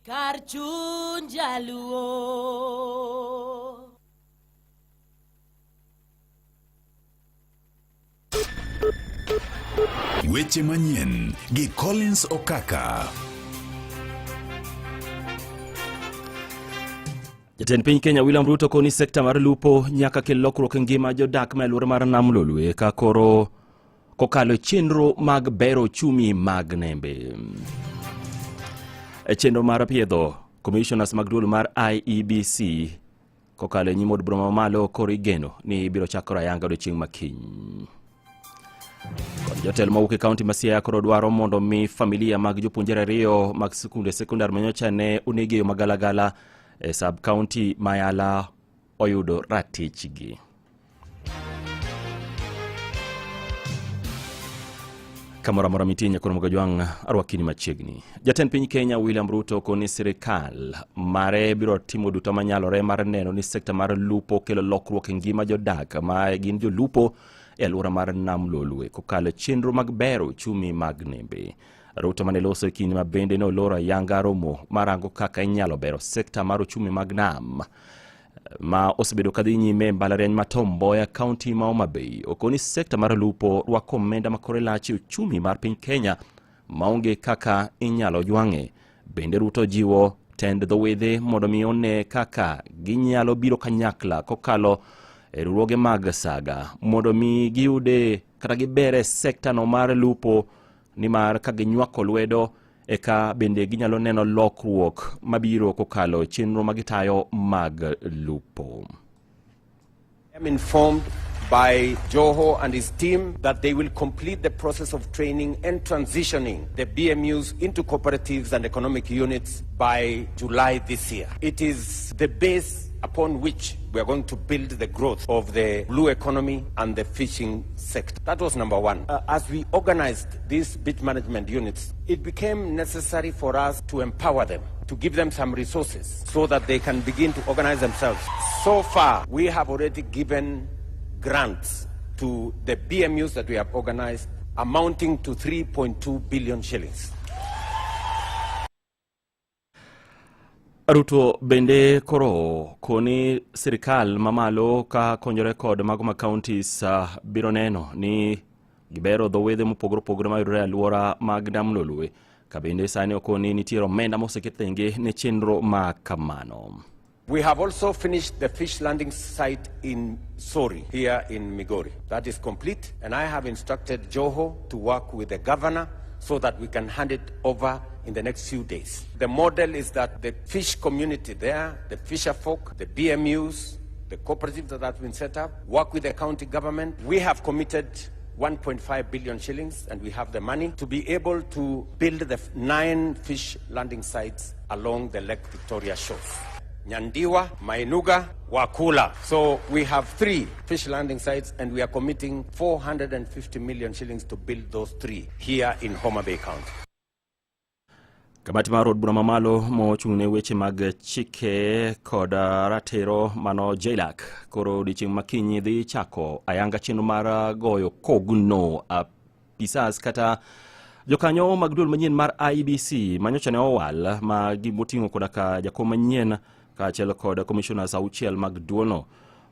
Kar chuny jaluo. Weche manyien gi Collins Okaka. Jatend piny Kenya William Ruto koni sekta mar lupo nyaka kel lokruok e ngima jodak ma e alwora mar Nam Lolwe ka koro kokalo e chenro mag bero ochumi mag nembe. E chenro mar piedho commissioners mag duol mar IEBC kokalo e nyim od bura mamalo koro igeno ni ibiro chakore ayanga odiochieng' ma kiny. Kod jotelo mawuok e kaunti ma Siaya koro dwaro mondo mi familia mag jopuonjre ariyo mag sikunde sekondar manyocha ne onegi e yo magalagala e sub kaunti ma Yala oyudo ratichgi. Kamoro amora mitie nyakoro Mogajwang' arwakini machiegni. Jatend piny Kenya William Ruto koni sirikal mare biro timo duto manyalore mar neno ni sekta mar lupo kelo lokruok e ngima jodak ma gin jolupo e alwora mar Nam Lolwe kokalo e chenro mag bero uchumi mag nembe. Ruto mane loso e kinde ma bende ne oloro ayanga romo marango kaka inyalo bero sekta mar uchumi mag nam ma osebedo kadhi nyime e mbalariany ma Tom Mboya, kaunti ma Homa Bay, okoni sekta mar lupo rwako omenda ma kore lach e uchumi mar piny Kenya maonge kaka inyalo jwang'e. Bende Ruto jiwo tend dho wedhe mondo mi one kaka ginyalo biro kanyakla kokalo e riwruoge mag saga mondo mi giyude kata gibere sektano mar lupo nimar ka ginywako lwedo eka bende ginyalo neno lokruok mabiro kokalo e chenro ma gitayo mag lupo. I'm informed by Joho and his team that they will complete the process of training and transitioning the BMUs into cooperatives and economic units by July this year. It is the base upon which we are going to build the growth of the blue economy and the fishing sector. That was number one. As we organized these beach management units, it became necessary for us to empower them, to give them some resources so that they can begin to organize themselves. So far, we have already given grants to the BMUs that we have organized amounting to 3.2 billion shillings. Ruto bende koro koni sirikal mamalo ka konyore kod mago ma counties biro neno ni gibero dho wedhe mopogore opogore mayudore e alwora mag Nam Lolwe ka bende sani okoni nitiere omenda moseket thenge ne chenro ma kamano. We have also finished the fish landing site in Sori, here in Migori. That is complete, and I have instructed Joho to work with the governor so that we can hand it over in the next few days. The model is that the fish community there, the fisher folk, the BMUs, the cooperatives that have been set up, work with the county government. We have committed 1.5 billion shillings, and we have the money to be able to build the 9 fish landing sites along the Lake Victoria shores. Nyandiwa, Mainuga, Wakula. So we have 3 fish landing sites, and we are committing 450 million shillings to build those 3 here in Homa Bay County. Kamati mar od bura mamalo mochung' ne weche mag chike kod ratiro mano JLAC koro odiechieng' makinyi dhi chako ayanga chenro mar goyo kogno apisas kata jokanyo mag duol manyien mar IEBC manyocha ne owal ma gimoting'o koda ka jakom manyien kaachiel kod commissioners auchiel mag duolno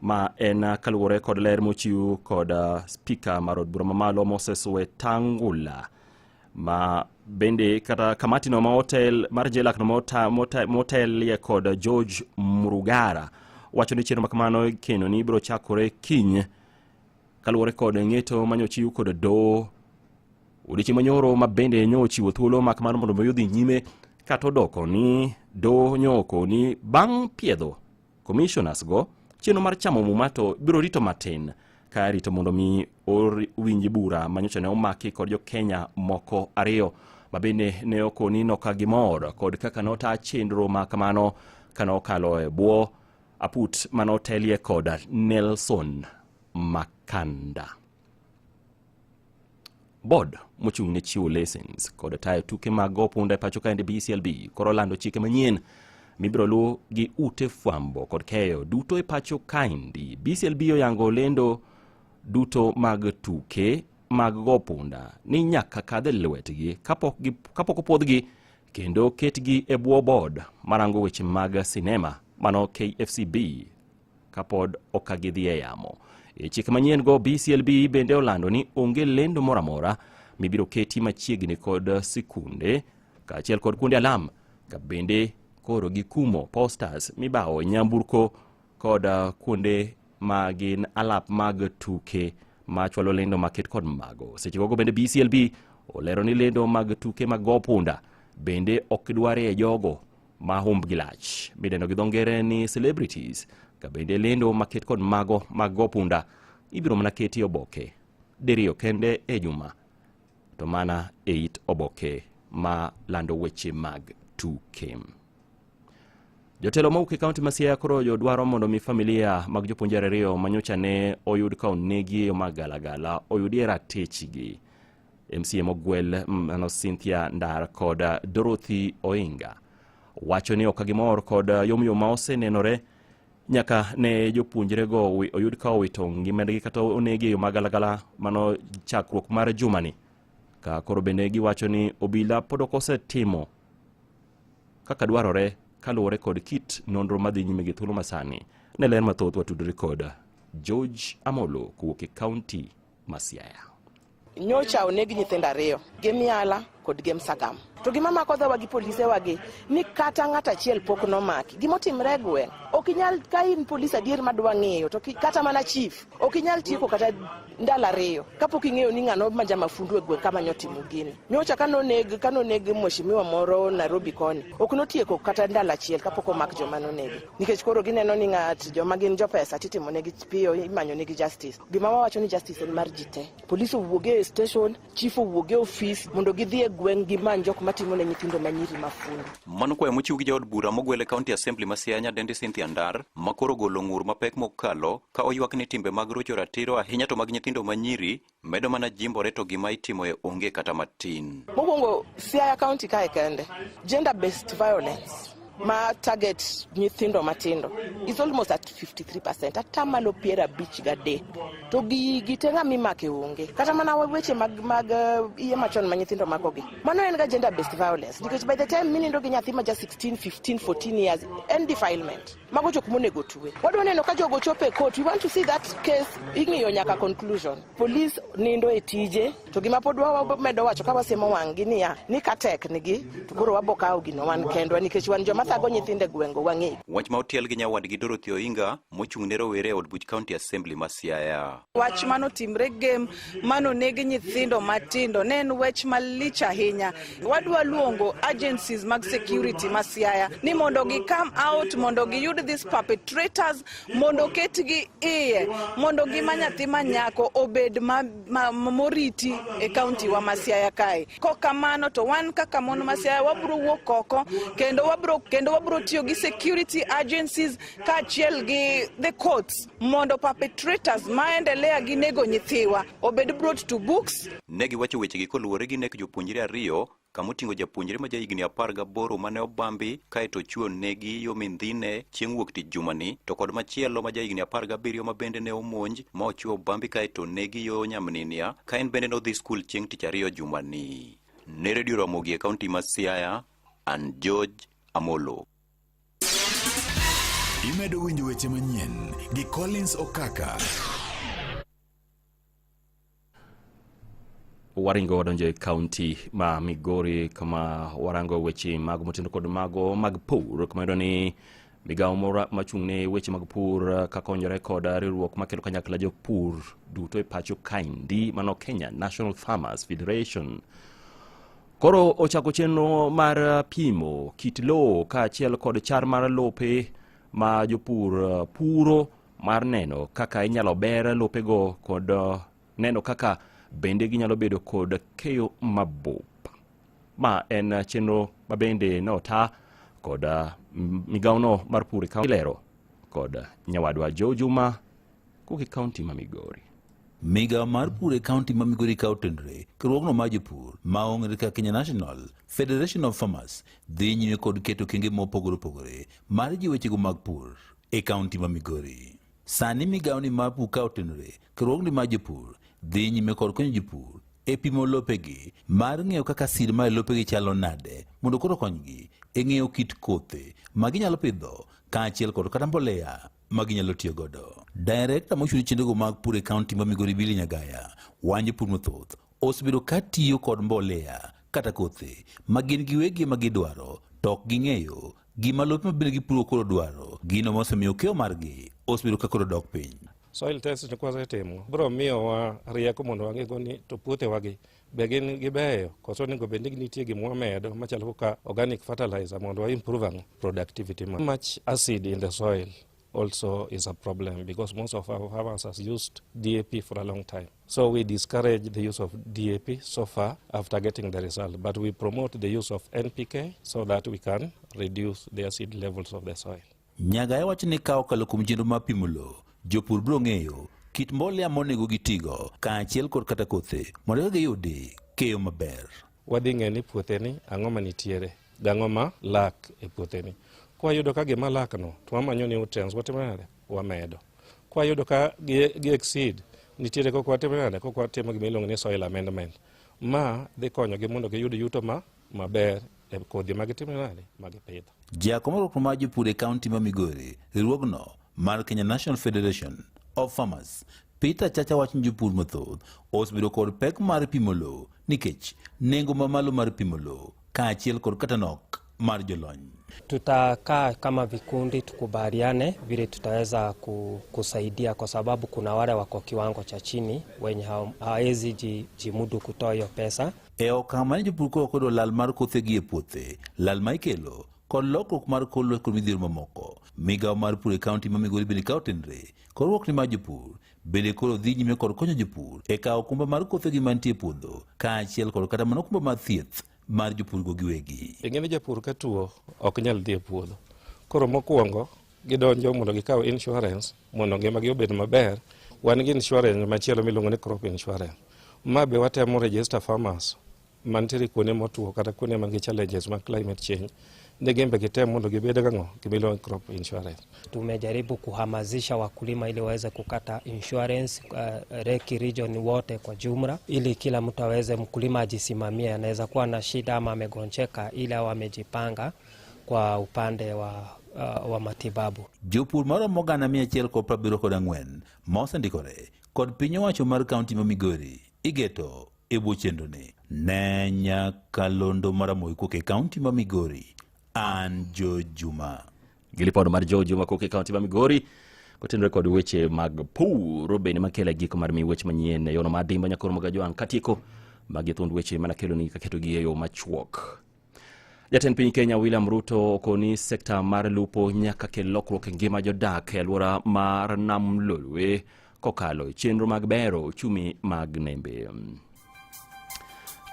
ma en kaluwore kod ler mochiw kod spika mar od bura mamalo Moses Wetangula ma bende kata kamati no ma otel mar JLAC no motelie kod George Murugara wacho ni chenro ma kamano ikeno ni ibiro chakore kiny kaluwore kod ng'eto manyochiw kod doho odiechieng' manyoro ma bende nyochiwo thuolo ma kamano mondo mi odhi nyime kata odoko ni doho nyoko ni bang' piedho commissioners go chenro mar chamo muma to biro rito matin ka rito mondo mi owinj bura manyocha ne omaki kod jo Kenya moko ariyo ma bende ne okoni noka gimor kod kaka nota chenro ma kamano kane okalo e bwo aput mane otelie kod Nelson Makanda. Board mochung' ne chiwo lesens kod tayo tuke mag go punda e pacho kaendi BCLB koro lando chike manyien mibiro luw gi ute fwambo kod keyo duto e pacho kaendi. BCLB oyango lendo duto mag tuke mag go punda ni nyaka kadh e lwetgi kapok opuodhgi Kendo ketgi e bwo board marango weche mag sinema mano KFCB kapod ok gidhi e yamo. E chike manyien go BCLB bende olando ni onge lendo moro amora mibiro keti machiegni kod sikunde kaachiel kod kuonde alam ka bende koro gikumo posters mibawo e nyamburko kod kuonde ma gin alap mag tuke machwalo lendo maket kod mago. Seche gogo bende BCLB olero ni lendo mag tuke mag go punda bende ok dwarie jogo ma humbgi lach midendo gi dho ngere ni celebrities ka bende lendo maket kod mago mag go punda ibiro mana keti e oboke diriyo kende e juma to mana e it oboke ma lando weche mag tuke. Jotelo mowuok e kaunti ma Siaya koro jodwaro mondo mi familia mag jopuonjre ariyo manyocha ne oyud ka onegi e yo magalagala oyudie ratichgi. MCA mogwel mano Cynthia Ndar kod Dorothy Oinga wacho ni ok gimor kod yomyom ma osenenore nyaka ne jopuonjrego oyud ka owito ngimagi kata onegi e yo magalagala mano chakruok mar jumani. Ka koro bende giwacho ni obila pod ok osetimo kaka dwarore kaluwore kod kit nonro madhi nyime gi thuolo masani. Ne ler mathoth watudore kod George Amolo kowuok e kaunti ma Siaya. Nyocha oneg nyithindo ariyo, Gemiala kod Gem Sagam. To gima mako dhowa gi polise wagi ni kata ng'at achiel pok nomaki. Gimotimre e gweng' ok inyal ka in polis adier madwa ng'iyo to kata mana chief ok inyal tieko kata ndalo ariyo kapok ing'eyo ni ng'ano ma jamafundu e gweng' kama nyotimo gini. Nyocha kanoneg mheshimiwa moro Nairobi koni ok notieko kata ndalo achiel kapok omak joma nonegi. Nikech koro gineno ni ng'at joma gin jopesa titimo negi piyo imanyo negi justice. Gima wawacho ni justice en mar ji te. Polis owuog e station, chief owuog e ofis mondo gidhi e gweng' gimany jok matimo ne nyithindo manyiri mafundu. Mano kwayo mochiw gi jaod bura mogwel e County Assembly ma Siaya nyadendi Cynthia Ndar ma koro ogolo ng'ur mapek mokalo ka oywak ni timbe mag rocho ratiro ahinya to mag nyithindo manyiri medo mana jimbore to gima itimoe onge kata matin. Mokwongo Siaya County kae kende gender based violence ma target nyithindo matindo is almost at 53%, atamalo 53. To gigi te ng'ama imake onge. Kata mana weche mag iye machon ma nyithindo makogi. Mano en ga gender based violence nikech by the time minindo gi nyathi ma ja 16, 15, 14 years en defilement. Mago jok monego twe. Wadwa neno ka jogo chopo e court. We want to see that case ing'iyo nyaka conclusion. Police nindo e tije to gima pod wamedo wacho ka wasiemo wang'gi niya ni ka tek nigi to koro wabo kawo gino wan kendwa nikech wan joma thago nyithindo e gwengo wang'eyo. Wach ma otiel gi nyawadgi Dorothy Oinga mochung' ne rowere e od buch County Assembly ma Siaya. Wach manotimre Gem manoneg nyithindo matindo ne en wach malich ahinya. Wadwa luongo agencies mag security ma Siaya ni mondo gi come out mondo giyud these perpetrators mondo ketgi iye mondo gima nyathi manyako obed moriti e kaunti wa ma Siaya kae. Kokamano to wan kaka mon ma Siaya wabro wuok oko kendo wabro tiyo gi security agencies kaachiel gi the courts mondo perpetrators maendelea gi nego nyithiwa obed brought to books. Ne giwacho wechegi koluwore gi nek jopuonjre ariyo kamoting'o japuonjre ma jahigni 18 mane obambi kaeto ochwe onegi yo mindhine chieng' wuok tich jumani to kod machielo ma jahigni 17 ma bende ne omonj ma ochwe obambi kaeto onegi yo Nyamninia ka en bende nodhi skul chieng' tich ariyo jumani. Ne Radio Ramogi e kaunti ma Siaya, an George Amolo. Imedo winjo weche manyien gi Collins Okaka. Waringo wadonjo e kaunti ma Migori kama warango weche mag motenore kod mago mag pur kama iyudo ni migawo moro machung' ne weche mag pur kakonyore kod riwruok makelo kanyakla jopur duto e pacho kaendi mano Kenya National Farmers Federation koro ochako chenro mar pimo kit lowo kaachiel kod chal mar lope ma jopur puro mar neno kaka inyalo ber lopego kod neno kaka bende ginyalo bedo kod keyo mabup. Ma en chenro ma bende nota kod migawono mar pur e kaunti lero kod nyawadwa Joe Juma kowuok e kaunti ma Migori. Migawo mar pur e kaunti ma Migori ka otenore riwruogno mar jopur ma ong'ere kaka Kenya National Federation of Farmers dhi nyime kod keto okenge mopogore opogore mar jiwo wechego mag pur e kaunti ma Migori. Sani migawoni mar pur ka otenore riwruogni mar jopur dhi nyime kod konyo jopur e pimo lopegi mar ng'eyo kaka sir mar lopegi chalo nade mondo koro konygi e ng'eyo kit kothe ma ginyalo pidho kaachiel kod kata mbolea ma ginyalo tiyo godo. Director mochung' ne chenrogo mag pur e kaunti ma Migori Billy Nyagaya wacho jopur mathoth osebedo ka tiyo kod mbolea kata kothe ma gin giwegi ema gidwaro to ok ging'eyo gima lope ma bende gipuro koro dwaro, gino mosemiyo keyo margi osebedo ka koro dok piny. Soil test ni kwasetimo biro miyowa rieko mondo wang'ego ni to puothewagi be gin gibeyo koso onego bed ni nitie gima wamedo machalo kaka organic fertilizer mondo wa improve ang'o productivity. Much acid in the soil also is a problem because most of our farmers has used DAP for a long time. So we discourage the use of DAP so far after getting the result, but we promote the use of NPK so that we can reduce the acid levels of the soil. Nyagaya wacho ni ka okalo kuom chenro mar pimo lowo, jopur biro ng'eyo kit mbolea monego gitigo kaachiel kod kata kothe mondo eka giyudi keyo maber. Wadhi ng'e ni puotheni ang'o manitiere gang'o ma lak e puotheni. Kwayudo ka gima lak no to wamanyo nutrients, watimo nade? Wamedo. Kwayudo ka gi exceed, nitiere kaka watimo nade? Kaka watimo gima iluongo ni soil amendment. Ma dhi konyogi mondo giyud yuto ma maber e kodhi ma gitimo nade? Ma gipidho. Jakom riwruok mar jopur e kaunti ma Migori, riwruogno mar Kenya National Federation of Farmers, Peter Chacha wacho ni jopur mathoth osebedo kod pek mar pimo lowo nikech nengo mamalo mar pimo lowo kaachiel kod kata nok mar jolony. Tutakaa kama vikundi tukubaliane vile tutaweza kusaidia, kwa sababu kuna wale wako kiwango cha chini wenye hawawezi jimudu kutoa hiyo pesa. E okang' mane jopur koro koyudo lal mar kothegi e puothe, lal ma ikelo kod lokruok mar kor lwasi kod midhiero mamoko. Migawo mar pur e kaunti ma Migori bende kawo tenre kod riwruok ni mar jopur bende koro dhi nyime kod konyo jopur e kawo okumba mar kothegi mantie e puodho kaachiel kod kata mana okumba mar thieth mar jopurgo giwegi. Ing'e ni japur ka tuo ok nyal dhi e puodho. Koro mokwongo gidonjo mondo gikaw insurance mondo ngimagi obed maber. Wan gi insurance machielo miluongo ni crop insurance. Ma be watemo register farmers mantiere kuonde motuo kata kuonde man gi challenges mag climate change. Ne gin be gitem mondo gibed gang'o gimiluongo ni crop insurance. Tumejaribu kuhamasisha wakulima ili waweze kukata insurance Lake region wote kwa jumla, ili kila mtu aweze, mkulima ajisimamie, anaweza kuwa na shida ama amegonjeka, ili awe amejipanga kwa upande wa matibabu. Jopur maromo 174 ma osendikore kod piny owacho mar kaunti ma Migori igeto e bwo chenroni. Ne nyakalondo maramogi kowuok e kaunti ma Migori, an Joe Juma. Gi lipod mar Joe Juma kowuok e kaunti ma Migori kotenore kod weche mag pur bende makelo e giko mar mi weche manyien e yono mar dimba nyakoro magajoang' katieko magi thuond weche manakeloni kaketogi e yo machuok. Jatend piny Kenya William Ruto okoni sekta mar lupo nyaka kel lokruok e ngima jodak e alwora mar Nam Lolwe kokalo e chenro mag bero uchumi mag nembe.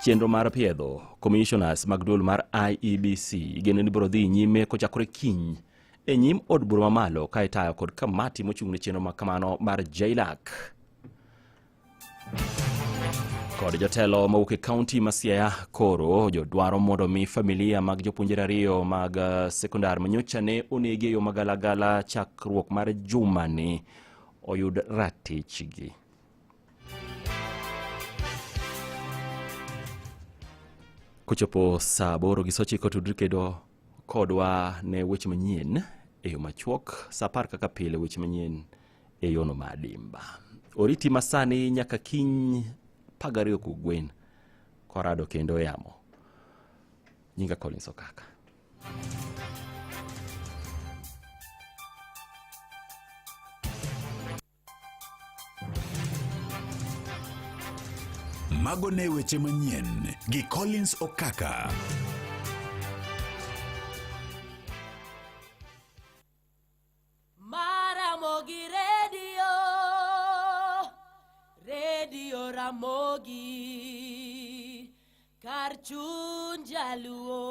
Chenro mar piedho commissioners mag duol mar IEBC igeno ni biro dhi nyime kochakore kiny e nyim od bura mamalo ka itayo kod kamati mochung' ne chenro makamano mar JLAC. Kod jotelo mawuok e kaunti ma Siaya koro jodwaro mondo mi familia mag jopuonjre ariyo mag sekondar manyocha ne onegi e yo magalagala chakruok mar jumani oyud ratichgi. Kochopo saa 8:09 tudri kedo kodwa ne weche manyien e yo machuok, saa 10 kaka pile weche manyien e yono madimba. Oriti masani nyaka kiny 12 kogwen korado kendo yamo. Nyinga Collins Okaka. Mago ne weche manyien gi Collins Okaka. Maramogi Radio, Radio Ramogi, kar chuny jaluo.